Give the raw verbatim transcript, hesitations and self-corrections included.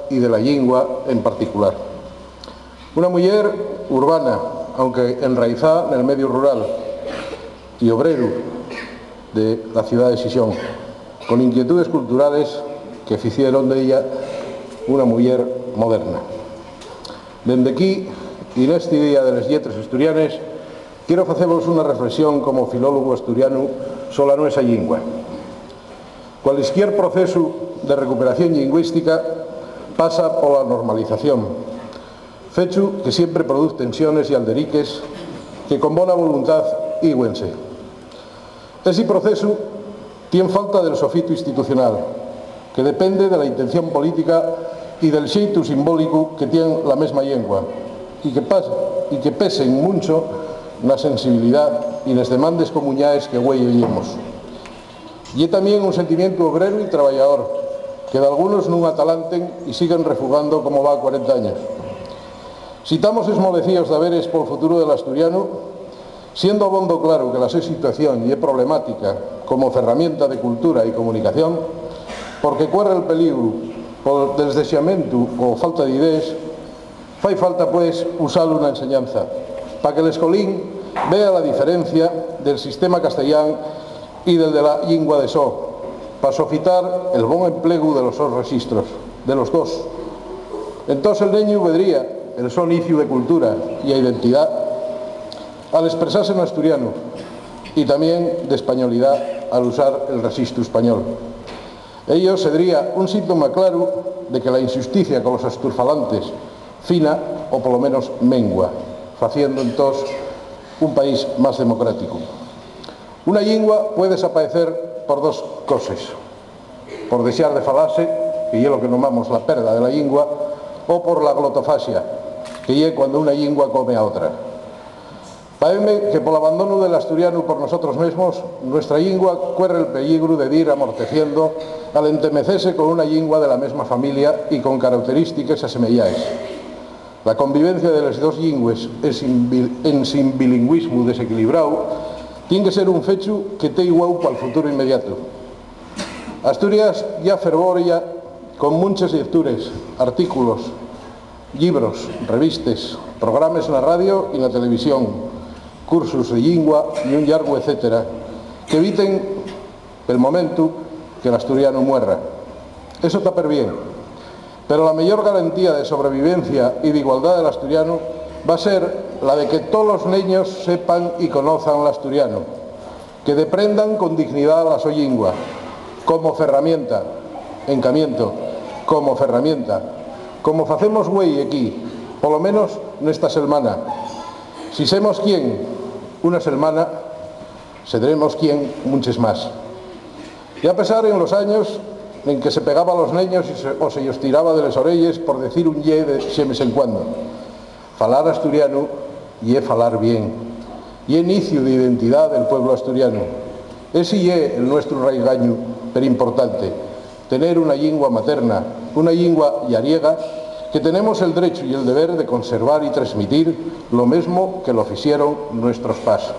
y de la llingua en particular. Una muyer urbana, aunque enraizá nel mediu rural, y obreru de la ciudá de Xixón, con inquietudes culturales que ficieron d'ella una muyer moderna. Dende aquí, y nesti Día de les Lletres Asturianes, quiero facevos una reflexión como filólogu asturianu sola nuesa llingua. Cualesquier procesu de recuperación llingüística pasa pola normalización, fechu que siempre produz tensiones y alderiques que con bona voluntad ígüense. Esi procesu tien falta del sofitu institucional, que depende de la intención política y del xeitu simbólicu que tien la mesma llingua, y que pas-, y que pesen muncho na sensibilidá y nes demandes comuñaes que güei oyemos. Ye tamién un sentimientu obreru y trabayador, que dalgunos nun atalanten y siguen refugando como va cuarenta años. Si tamos esmolecíos daveres pol futuru del asturianu, siendo abondo claro que la so situación ye problemática como ferramienta de cultura y comunicación, porque cuerre'l peligru pol desdexamentu o falta d'idees, fai falta, pues, usalu na enseñanza, pa que l'escolín vea la diferencia del sistema castellán y del de la llingua de so, pa sofitar el bon emplegu de los sos rexistros, de los dos. Entós el neñu vedría el so niciu de cultura y a identidá al espresase n'asturianu, y tamién d'españolidá al usar el rexistru español. Ello sedría un síntoma claru de que la inxusticia colos asturfalantes fina o, polo menos, mengua, faciendo entós un país más democrático. Una llingua puede desapaecer por dos coses: por dexar de falase, que ye lo que nomamos la perda de la llingua, o por la glotofaxia, que ye cuando una llingua come a otra. Paéme que pol abandonu del asturianu por nosotros mesmos, nuestra llingua cuerre'l peligru de dir amorteciendo al entemecese con una llingua de la mesma familia y con carauterístiques asemeyaes. La convivencia de les dos llingües en sin bil-, en sin bilingüismu desequilibrao tien que ser un fechu que tea iguau pal futuru inmediatu. Asturias ya fervoria con munches llectures, artículos, llibros, revistes, programes na radio y na televisión, cursos de llingua y un llargu etcétera, qu'eviten, pel momentu, que l'asturianu muerra. Eso ta perbién, pero la meyor garantía de sobrevivencia y d'igualdá del asturianu va ser la de que tolos neños sepan y conozan l'asturianu, que deprendan con dignidá la so llingua, como ferramienta, encamiento, como ferramienta, como facemos güei equí, polo menos nesta selmana. Si semos quién una selmana, sedremos quién munches más. Y a pesar en los años en que se pegaba a los neños y se, o se-yos tiraba de les orelles por decir un ye de xemes en cuando. Falar asturianu ye falar bien, ye niciu d'identidá del pueblu asturianu. Esi ye el nuestru raigañu perimportante, tener una llingua materna, una llingua llariega que tenemos el drechu y el deber de conservar y tresmitir lo mesmo que lo fixeron nuestros pas.